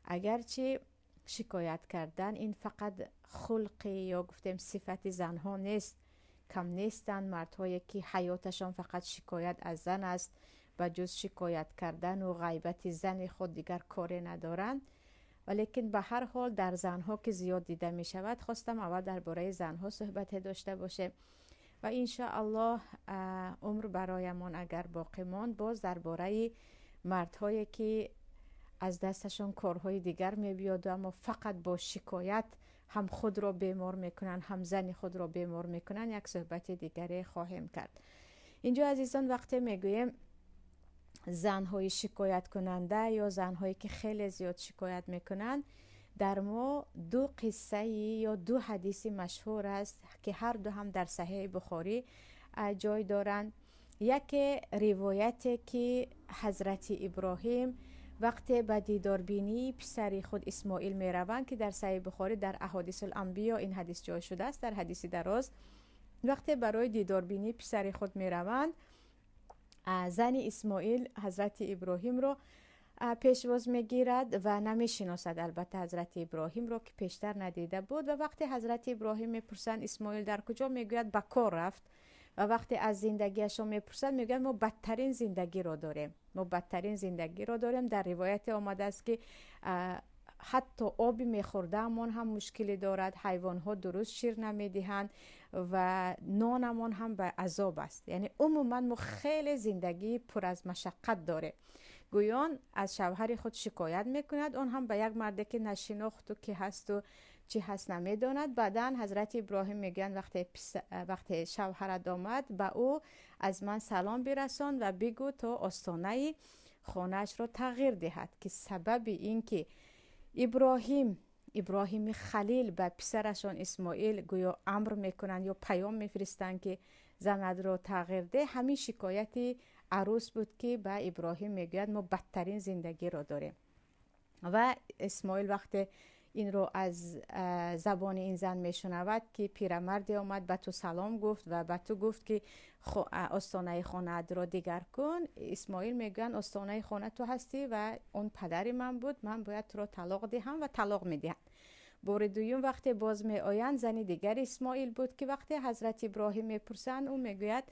Агарчи шикоят кардан ин фақат хулқи ё гуфтем сифати занҳо нест, кам нестанд мардҳое ки ҳаёташон фақат шикоят аз зан аст, ба ҷуз шикоят кардан ва ғайбати зани худ дигар коре надоранд. Валекин ба ҳар ҳол дар занҳо ки зиёд дида мешавад, хостам аввал дар бораи занҳо суҳбате дошта бошем ва иншоаллоҳ умр бароямон агар боқӣ монд, боз дар бораи мардҳое ки аз дасташон корҳои дигар мебиёду, аммо фақат бо шикоят ҳам худро бемор мекунанд, ҳам зани худро бемор мекунанд, як суҳбати дигаре хоҳем кард. Инҷо азизон, вақте мегӯем занҳои шикояткунанда ё занҳое ки хеле зиёд шикоят мекунанд, дар мо ду қиссаи ё ду ҳадиси машҳур аст ки ҳар ду ҳам дар Саҳеҳи Бухорӣ ҷой доранд. Яке ривояте ки ҳазрати Иброҳим вақте ба дидорбинии писари худ Исмоил мераванд, ки дар Саҳеҳи Бухорӣ дар Аҳодисул-анбиё ин ҳадис ҷой шудааст, дар ҳадиси дароз, вақте барои дидорбинии писари худ мераванд, зани Исмоил ҳазрати Иброҳимро пешвоз мегирад ва намешиносад албатта ҳазрати Иброҳимро, ки пештар надида буд. Ва вақте ҳазрати Иброҳим мепурсанд Исмоил дар куҷо, мегӯяд ба кор рафт. Ва вақте аз зиндагиашон мепурсанд, мегӯяд мо бадтарин зиндагиро дорем, мо бадтарин зиндагиро дорем. Дар ривояте омадааст ки ҳатто оби мехӯрдаамон ҳам мушкилӣ дорад, ҳайвонҳо дуруст шир намедиҳанд ва нонамон ҳам ба азоб аст. Яъне умуман мо хеле зиндагии пур аз машаққат дорем. Гӯён аз шавҳари худ шикоят мекунад, он ҳам ба як марде ки нашинохту ки ҳасту чӣ ҳаст намедонад. Баъдан ҳазрати Иброҳим мегӯянд вақте шавҳарат омад, ба ӯ аз ман салом бирасон ва бигӯ то остонаи хонаашро тағйир диҳад, ки сабаби ин ки Иброҳими Халил ба писарашон Исмоил гӯё амр мекунанд ё паём мефиристанд ки занадро тағйир деҳ, ҳамин шикояти арӯс буд ки ба Иброҳим мегӯяд мо бадтарин зиндагиро дорем. Ва Исмоил вақте инро аз забони ин зан мешунавад ки пирамарде омад ба ту салом гуфт ва ба ту гуфт ки остонаи хонаатро дигар кун, Исмоил мегӯянд остонаи хона ту ҳастӣ ва он падари ман буд, ман бояд туро талоқ диҳам, ва талоқ медиҳанд. Бори дуюм вақте боз меоянд, зани дигари Исмоил буд ки вақте ҳазрати Иброҳим мепурсанд, ӯ мегӯяд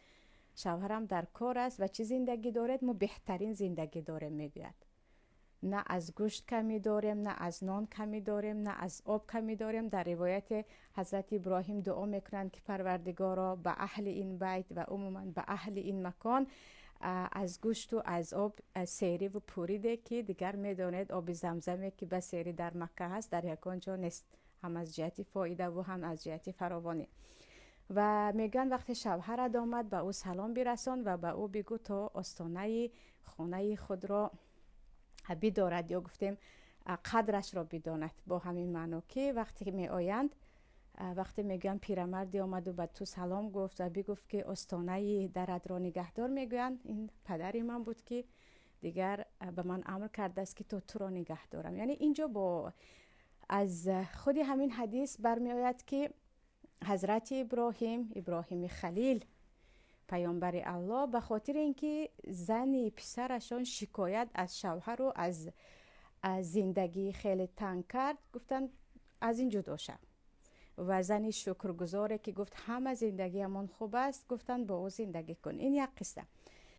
шавҳарам дар кор аст ва чӣ зиндагӣ доред? Мо беҳтарин зиндагӣ дорем, мегӯяд. На аз гӯшт камӣ дорем, на аз нон камӣ дорем, на аз об камӣ дорем. Дар ривояти ҳазрати Иброҳим дуо мекунанд ки Парвардигоро ба аҳли ин байт ва умуман ба аҳли ин макон аз гӯшту аз об сериву пурӣ де, ки дигар медонед оби замзаме ки ба серӣ дар Макка ҳаст дар ягон ҷо нест, ҳам аз ҷиҳати фоидаву ҳам аз ҷиҳати фаровонӣ. Ва мегӯянд вақте шавҳарат омад ба ӯ салом бирасон ва ба ӯ бигӯ то остонаи хонаи худро бидорад, ё гуфтем қадрашро бидонад. Бо ҳамин маъно ки вақте меоянд, вақте мегӯянд пирамарде омаду ба ту салом гуфт ва бигуфт ки остонаи даратро нигаҳдор, мегӯянд ин падари ман буд ки дигар ба ман амр кардааст ки то туро нигаҳ дорам. Яъне инҷо бо аз худи ҳамин ҳадис бармеояд ки ҳазрати Иброҳим, Иброҳими Халил, паёмбари Аллоҳ, ба хотири ин ки зани писарашон шикоят аз шавҳару аз зиндагии хеле танг кард, гуфтанд аз ин ҷудо шав. Ва зани шукргузоре ки гуфт ҳама зиндагиамон хуб аст, гуфтанд бо ӯ зиндагӣ кун. Ин як қисса.